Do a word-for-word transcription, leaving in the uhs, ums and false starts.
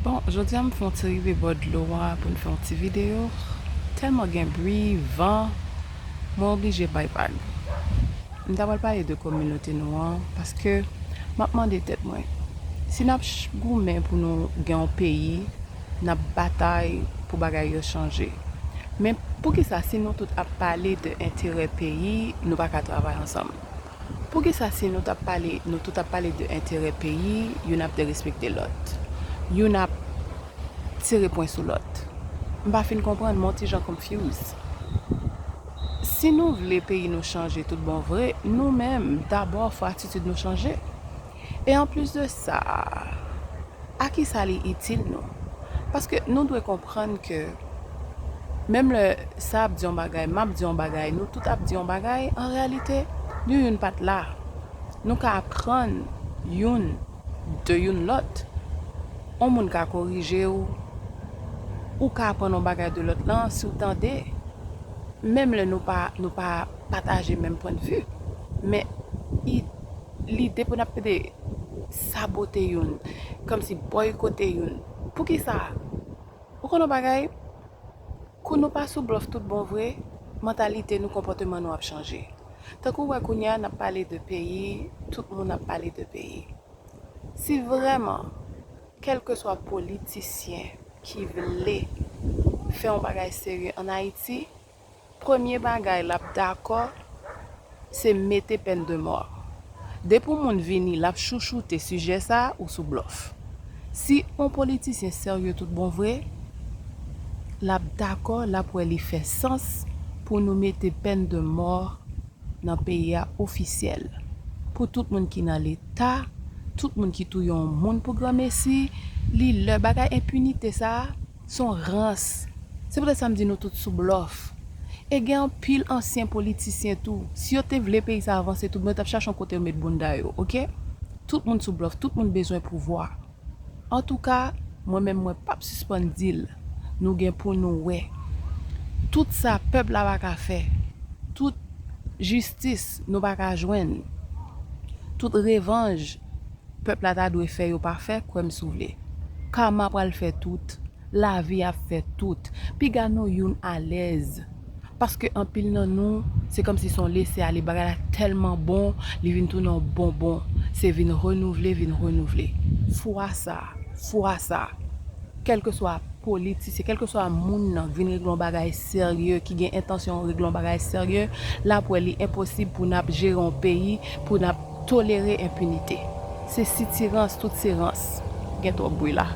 Bon, jodi a m fè yon ti rive bò dlo a pou n fè yon ti videyo. Tèlman gen bri, van, mwen oblije bay vag. M ta pral pale de kominote nou an, paske m ap mande tèt mwen, si n ap ch- goumen pou nou gen yon peyi, n ap batay pou bagay yo chanje. Men poukisa si nou tout ap pale de enterè peyi, nou pa ka travay ansanm? Poukisa si nou t ap pale, nou tout ap pale de enterè peyi, youn ap derespekte lòt? Youn ap tire pwen sou lòt? M pa fin konprann, m on ti jan confuse. Si nou vle peyi nou chanje tout bon vre, nou menm, dabò fò atitid nou chanje. E anplis de sa, a ki sa li itil nou? Paske nou dwe konprann ke menm lè sa ap di yon bagay, m ap di yon bagay, nou tout ap di yon bagay, an reyalite, nou youn pa t la. Nou ka aprann youn de youn lòt. On moun ka korije w, ou ka aprann yon bagay de lòt lan si w tande. Menm lè nou pa, nou pa pataje menm pwennvi. Men i- lide pou n ap pede sabote youn, kòmsi bòykote youn. Poukisa? Ou konn yon bagay? Kou nou pa sou blòf tout bon vre, mantalite nou, konpòteman nou ap chanje. Tankou w wè kounye a n ap pale de peyi, tout moun ap pale de peyi. Si vrèman, kèlkeswa politisyen ki vle fè yon bagay serye ann Ayiti, premye bagay l ap dakò, se mete pèn de mò. Depi yon moun vini, l ap chouchoute sijè sa a, ou sou blòf. Si yon politisyen serye tout bon vre, l ap dakò, l ap wè li fè sans pou nou mete pèn de mò nan peyi a ofisyèl. Pou tout moun ki nan Leta, tout moun ki touye yon moun pou granmesi, li lè bagay enpinite sa a, se yon rans. Se poutèt sa m di nou tout sou blòf. E gen anpil ansyen politisyen tou. Si yo te vle peyi sa a avanse, tout moun t ap chache yon kote yo met bounda yo, oke? Tout moun sou blòf, tout moun bezwen pouvwa. Antouka, mwen menm mwen p ap sispann di l, nou gen pou nou wè. Tout sa pèp la pa ka fè, tout jistis nou pa ka jwenn, tout revanj pèp la ta dwe fè yo pa fè, kwè m si w vle. Kama pral fè tout, lavi ap fè tout. Piga nou youn alèz. Paske anpil nan nou, se kòmsi se yon lese ale. Bagay la tèlman bon, li vin tounen yon bonbon. Se vin renouvle, vin renouvle. Fwa sa, fwa sa, kèlkeswa politisyen, kèlkeswa moun nan k vin regle yon bagay serye, ki gen entansyon regle yon bagay serye, l ap wè li enposib pou n ap jere yon peyi, pou n ap tolere enpinite. Se sitirans, tout se rans. Gen twòp bri la.